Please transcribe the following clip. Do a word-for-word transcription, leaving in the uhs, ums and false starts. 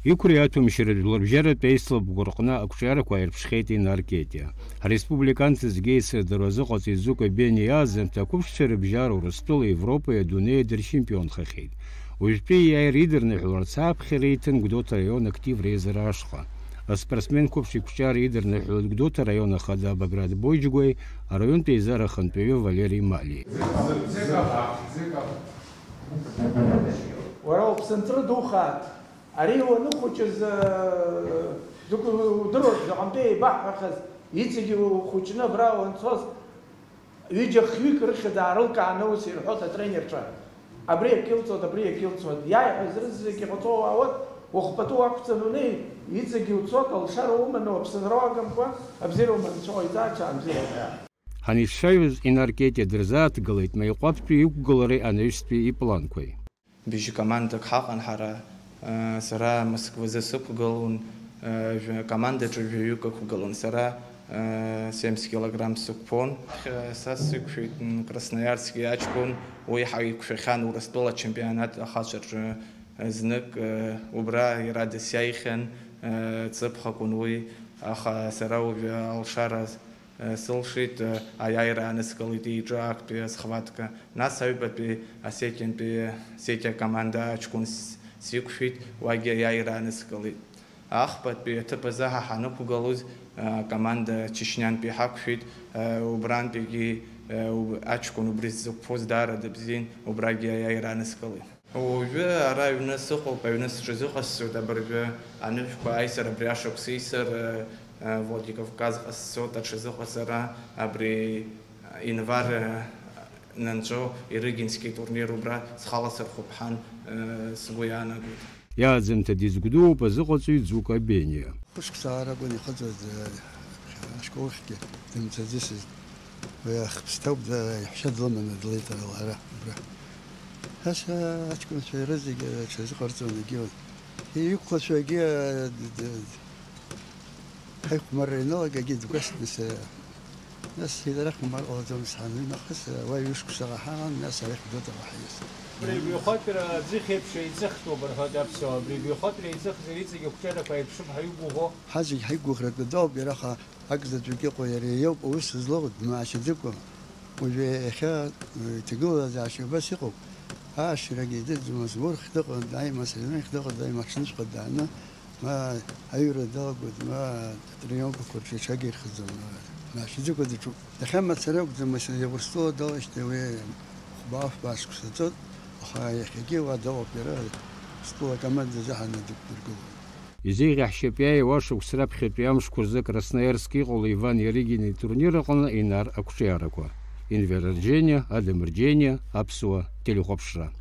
Иқәра иаҭәамшьаратә жәларбжьаратә аицлабқәа рҟны ақәҿиарақәа аирԥшхеит Инар Кетиа. Ҳреспубликанцәа зегьы еицырдыруа азыҟаҵаҩ Ӡыкәа Бениа азамҭа ақәыԥшцәа рыбжьара Урыстәылеи Европеи адунеи дырчемпионхахьеит. Уажәтәи иааира идырныҳәаларц аԥхьара иҭан Гәдоуҭа араион актив реизара ашҟа. Аспортсмен қәыԥш иқәҿиара идырныҳәалоит Гәдоуҭа араион ахада Баграт Боџьгәеи араионтә еизара ахантәаҩы Валери Мали. Уара уԥсынҵры духааит. Ари уаныхәыҷыз, э, дык-, удыруаз заҟантәи еибаҳҳәахаз, иҵегьы ухәыҷны абра уанцоз, ҩыџьа хҩык рыхьӡ аарылкааны ус ирҳәоит атренерцәа. Абри акы илҵуеит, абри акы илҵуеит. Иааиҳәаз рызегьы ҟаҵо уаауеит, ухәпату уақәҵаны унеи, иҵегьы уцоит, алшара уманы, уаԥсынра уагымкәа, абзиара уманы, цәа уаҩҵаачча, абзиара умаиа. Ҳанеицәажәоз, Инар Кетиа дырзааҭгылеит Маиҟәаԥтәи иқәгылареи анаҩстәи ипланқәеи. Быжь командак ҳаҟан ҳара, э, сара Москвазы сықәгылон, э, жәа-, командаҿы жәаҩык ықәгылон, сара, э, семьдесят килограмм сықәԥон. Э, са сықәшәеит, м, Красноярски аҷкәын, уи ҳаиқәшәахьан Урыстәыла ачемпионат ахацәаҿы, э, знык, э, убра иара дысиааихьан, э, ҵыԥх акәын уи, аха сара уажәы алшара Сылшеит, аиааира ааныскылеит еиҿы актәи асхватка. Нас аҩбатәи Осетиантәи Осетиа акоманда аҷкәын с-, сиқәшәеит, уагьы аиааира ааныскылеит. Ахԥатәи аҭыԥ азы ҳа ҳанықәгылоз, акоманда Чечниантәи ҳақәшәеит, убрантәигьы, у-, аҷкәын убри ззықәԥоз даара дыбзиан, убрагьы аиааира ааныскылеит. Уажәы ара аҩны сыҟоуп, аҩны сҽазыҟасҵоит абыржәы, анышәқәа аисыр абри ашықәс исыр, э, э, Владикавказҟа сцоит аҽазыҟаҵара, абри инвар, э, нанҵәо Ирыгински турнир убра схала сырхәыԥҳан, э, сгәы иаанагоит. Иааӡамҭа дизгәдууп азыҟаҵаҩ Ӡука Бениа. Хәышықәса ааракәын ихыҵуаз, э, ашколхьгьы дымцаӡыцызт. Уи ахԥсҭа ауп, да, иаҳәшьа длыманы длеит ара, ара, абра. Нас, а, аҷкәынцәа ирызегьы аҽазыҟарҵон, егьи. Иқәлацәагьы, а, д-, д-, ҳаихәмарра ианалага, егьи дгәасҭан, нас, а, нас иара хәмар ҟалаӡомызт ҳан, уи нахыс, а, уа ҩышықәсаҟа ҳаан, нас арахь Гәдоуҭаҟа ҳаиас. Абри ҩхатәра аӡыхь еиԥш еиҵыхтәуп рҳәоит аԥсуаа, абри ҩхатәра еиҵыхзар иҵегь ақәҿиарақәа еиԥшуп ҳәа иугәыӷуа? Ҳазегь ҳаигәыӷратәы доуп, иара аха Акзаҵәык иҟоу иара иоуп, аус злоу дмаашьаӡыкәа. Уажәы иахьа, э, иҭагылазаашьа убас иҟоуп. Аашьарагьы дыӡӡомызт, урхь дыҟан, даимас аҩныхь дыҟан, даимас аҽнышәҟа дааны, ма аҩра далагоит, ма атренировкақәа рҿы иҽагирхаӡом, ма, маашьаӡыкәа дыҿуп. Иахьа мацара акәӡам, Урыстәыла далашьҭи уи хәба-фба шықәса ҵоит, аха иахьагьы уа дыҟоуп иара, Урыстәыла акоманда азы ҳанадықәдыргылоит. Изеиӷьаҳшьап иааиуа ашықәс раԥхьатәи амшқәа рзы Красноярск иҟало Иван Иарыгин итурнир аҟны Инар ақәҿиарақәа. Инвер Арџьениа, Адам Рџьениа, Аԥсуа телехәаԥшра.